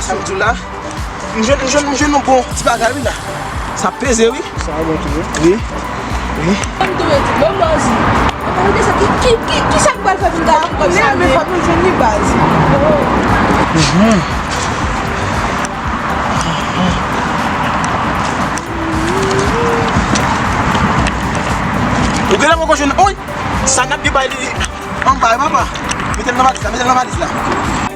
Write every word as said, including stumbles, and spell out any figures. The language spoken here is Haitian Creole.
Sa m di w la. M jwenn, m jwenn, m jwenn yon bon ti bagay wi la. Sa peze wi. Sa bon tou wi. Wi. Wi. Ban m tou wi, ban m baz. Apa nou desann ki, ki, ki, ki sa k pral fè pou n ka jwenn kòb sa men fòk nou jwenn li baz. Ou genlè poko jwenn, oy! Sa n ap gen bay li anba wi papa. Mete l nan valiz la, mete l nan valiz la.